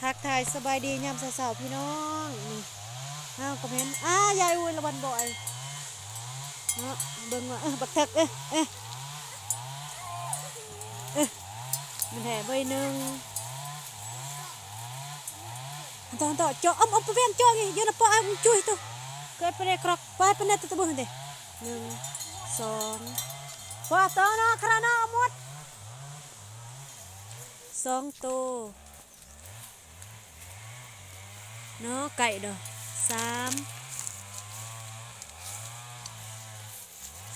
ທັກທາຍສະບາຍດີຍາມເຊົ້າໆ ພີ່ນ້ອງ. ນີ້ ເຮົາກໍແມ່ນ ອ້າ ຍາຍ ໂອ້ຍ ລະວັນບໍ່ອາຍເນາະ. ເບິ່ງວ່າ ເອີ ບັກເຖິກ ເອີ ເອີ ເອີ ມັນແທ້ເວີຍໜຶ່ງ. ອັນຕໍ່ ອັນຕໍ່ ເຈາະ ອຳ ອຳ ປະແວ່ນເຈາະນີ້ ຢູ່ນຳປະອາ ຈຸ້ຍຕຸ ເກີດປະເດກຣອກ ໄປປະເນຕະຕະບຶງເດ. ໜຶ່ງ ສອງ ປະຕະນະຄະນະໝົດ ສອງໂຕ. ເນາະ ໄກ່ດອກ ສາມ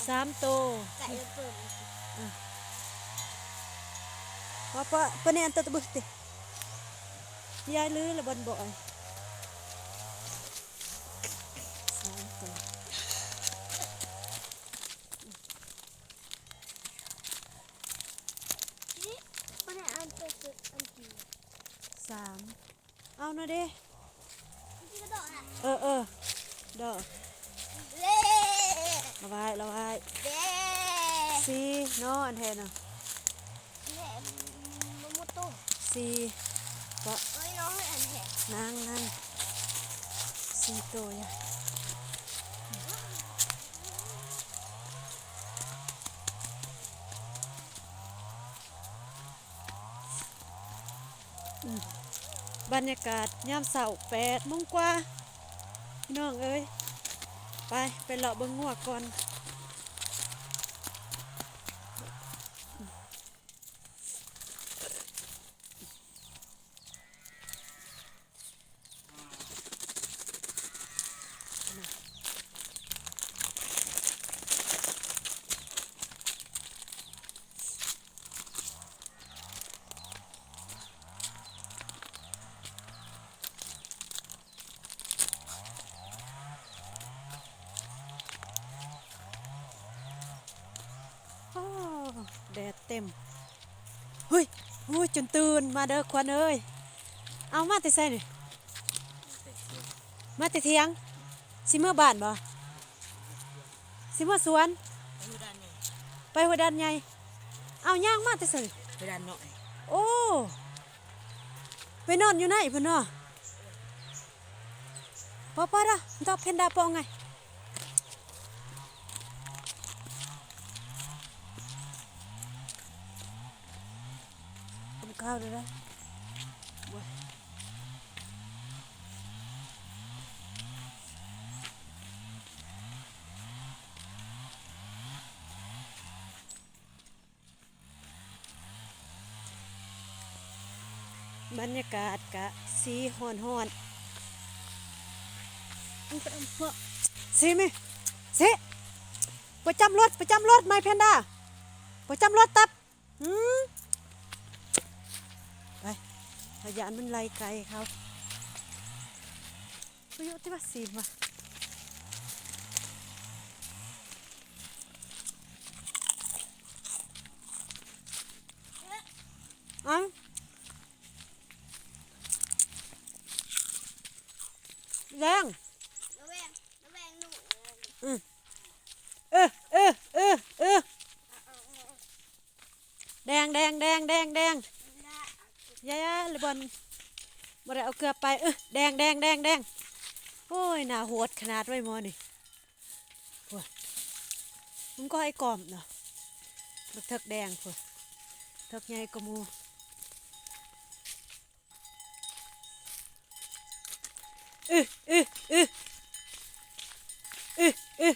ສາມໂຕ. ໄກ່ເປີດ ອ່ະ ວ່າປະ ປະແນນໂຕຕະບຶດຕິ ຍາຍລືລະບ່ອນບໍ່ອາຍ ສາມໂຕ. ເອົານະເດ. ເອີ ເອີ ດອກ ລະໄວ້ ລະໄວ້ ສີ່ເນາະ ອັນແທ້ນະ ສີ່ເກາະ ນາງ ນາງ ສີ່ໂຕ. ອືມ ບັນຍາກາດຍາມເຊົ້າ ແປດໂມງກວ່າ ພີ່ນ້ອງເອີຍ. ໄປ ໄປເລາະເບິ່ງງົວກ່ອນ. ໂອ້ ແດດເຕັມ. ເຮີ້ຍ ໂອ້ຍ ຈົນຕື່ນ ມາເດີຂວັນເອີຍ. ເອົາ ມາແຕ່ໃສນີ້? ມາແຕ່ຖຽງ. ຊິເມືອບ້ານບໍ່? ຊິເມືອສວນ? ໄປຫົວດ່ານໃຫຍ່ ໄປຫົວດ່ານໃຫຍ່. ເອົາ ຍ່າງມາແຕ່ໃສ? ຫົວດ່ານນ້ອຍ. ໂອ້ ໄປນອນຢູ່ໃນພຸ້ນເນາະ. ພໍໆ ເດີ ດອກເພັນດາປອງໄງ. ກິນເຂົ້າເດີ. ບັນຍາກາດກະຊິຮ້ອນໆ. ຊິແມ່ ຊິ ປະຈຳລົດ ປະຈຳລົດ ໄມແພນດ້າ ປະຈຳລົດຕັບ. ອືມ ໄປ ເຮົາຢ້ານມັນໄລ່ໄກ່ເຂົາ. ປະໂຫຍດທີ່ວ່າຊິມາ ເອົາ ແດງ ລະແວງ ລະແວງໜູ. ອືມ ເອີ ເອີ ເອີ ເອີ. ແດງ ແດງ ແດງ ແດງ ແດງ. ຢ່າ ຢ່າ ລະບ່ອນ ບໍ່ໄດ້ເອົາເກືອໄປ. ເອີ ແດງ ແດງ ແດງ ແດງ. ໂອ້ຍ ໜ້າໂຫດຂະໜາດເວີຍໝໍນີ້. ໂອ້ຍ ມຶງກໍໄອ້ກອມເນາະ ບັກເຖິກແດງພຸ້ນ ເຖິກໃຫຍ່ກວ່າໝູ່. ອື ອື ອື ອື ອື.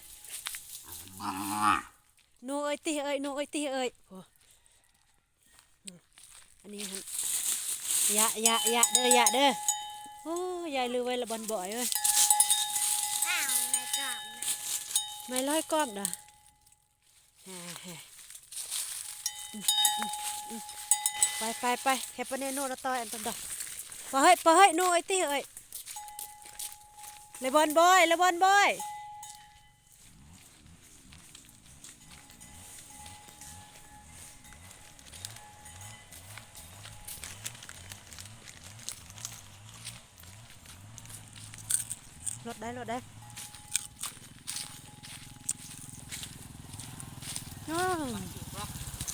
ໂນເອີຍຕິເອີຍ ໂນເອີຍຕິເອີຍ. ໂອ້ ອັນນີ້ຫັ້ນ ຢ່າ ຢ່າ ຢ່າເດີ ຢ່າເດີ. ໂອ້ ຍາຍລືໄວ້ລະບ່ອນບໍ່ອາຍເອີຍ. ອ້າວ ໄມ້ກອມນະ ໄມ້ລອຍກອມດາ. ອືມ ອືມ ອືມ. ໄປ ໄປ ໄປ ແຄ່ປະເນໂນລະຕ່ອຍອັນຕົນດອກ. ປະເຮີ້ຍ ປະເຮີ້ຍ ໂນເອີຍຕິເອີຍ. ລະບ່ອນບໍ່ອາຍ ລະບ່ອນບໍ່ອາຍ. ລົດໄດ້ ລົດໄດ້. ເ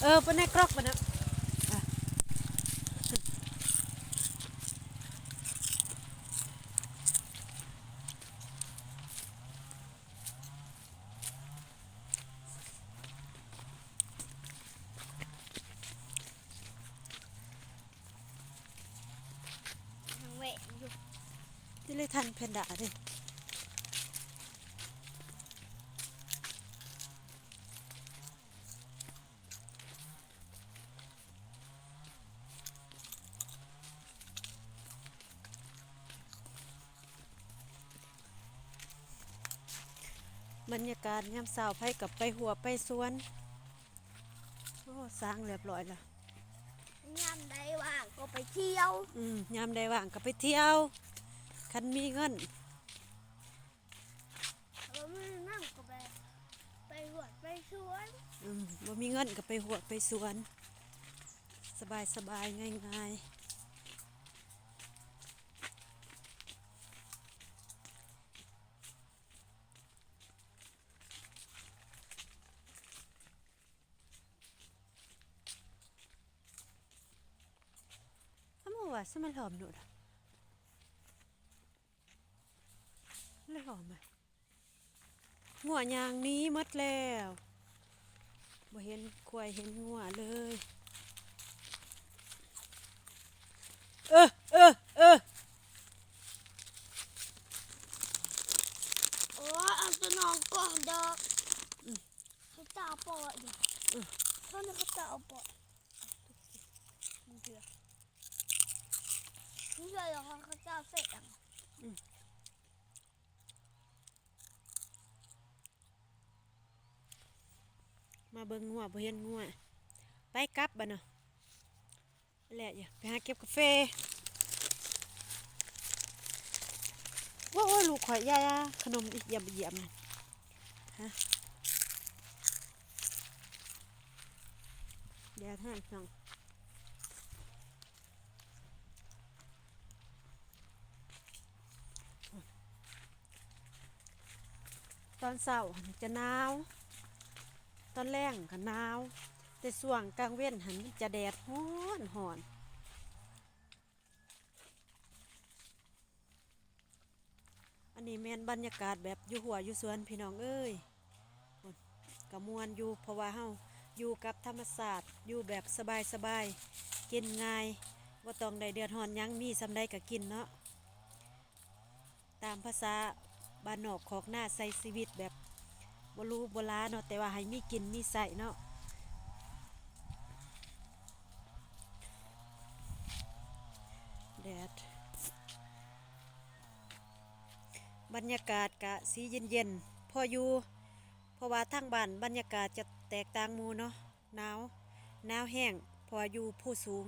ອີ ປະແນກກຣອກບັດນະ. ອ່ະ. ທີ່ເລີຍທັນແພນດ້າເດ້. ບັນຍາກາດຍາມເຊົ້າ ໃຜກໍໄປຮົ້ວໄປສວນ. ໂອ້ ສ້າງຮຽບຮ້ອຍລະ. ຍາມໃດວ່າງກໍໄປທ່ຽວ. ອືມ ຍາມໃດວ່າງກໍໄປທ່ຽວ ຄັນມີເງິນ. ບໍ່ມີເງິນກໍໄປ ໄປຮົ້ວໄປສວນ. ອືມ ບໍ່ມີເງິນກໍໄປຮົ້ວໄປສວນ ສະບາຍໆ ງ່າຍໆ. ອາ ໝູວ່າ ສະມາຫຼອມໂລດ ລະຫຼອມ. ງົວຍ່າງໜີໝົດແລ້ວ ບໍ່ເຫັນຄວາຍເຫັນງົວເລີຍ. ເອີ ເອີ ເອີ ໂອ້ຍ ເອົາແຕ່ໜອງກ່ອນດອກ. ອືມ ເຂົາເຈົ້າເອົາປອດຢູ່. ອືມ ເຂົາເຈົ້າເອົາປອດ ເທື່ອ ເທື່ອເຂົາເຈົ້າເສດ. ອືມ ມາເບິ່ງງົວ ບໍ່ເຫັນງົວ ໄປກັບບາດນະ. ແຫຼະ ໄປຫາເກັບກາເຟ. ໂອ້ຍ ລູກຂ້ອຍ ຢ່າ ຂະໜົມອີກ ຢ່າໄປຢຽບມັນ ຮະ ແດດແຮງ ພີ່ນ້ອງ. ຕອນເຊົ້າຫັ້ນຈະໜາວ ຕອນແລງກໍໜາວ ແຕ່ຊ່ວງກາງເວັນຫັ້ນມັນຈະແດດຮ້ອນໆ. ອັນນີ້ແມ່ນບັນຍາກາດແບບຢູ່ຮົ້ວຢູ່ສວນ ພີ່ນ້ອງເອີຍ. ກໍມ່ວນຢູ່ ເພາະວ່າເຮົາຢູ່ກັບທຳມະຊາດ ຢູ່ແບບສະບາຍໆ ກິນງ່າຍ ບໍ່ຕ້ອງໄດ້ເດືອດຮ້ອນຫຍັງ ມີສ່ຳໃດກໍກິນເນາະ. ຕາມພາສາບ້ານນອກຄອກນາ ໃຊ້ຊີວິດແບບບໍ່ຫຼູບໍ່ຫຼາເນາະ ແຕ່ວ່າໃຫ້ມີກິນມີໃຊ້ເນາະ. ແດດ ບັນຍາກາດກະສີເຢັນໆ ພໍຢູ່ ເພາະວ່າທາງບ້ານບັນຍາກາດຈະແຕກຕ່າງໝູ່ເນາະ ໜາວ ໜາວແຮງ ເພາະວ່າຢູ່ພູສູງ.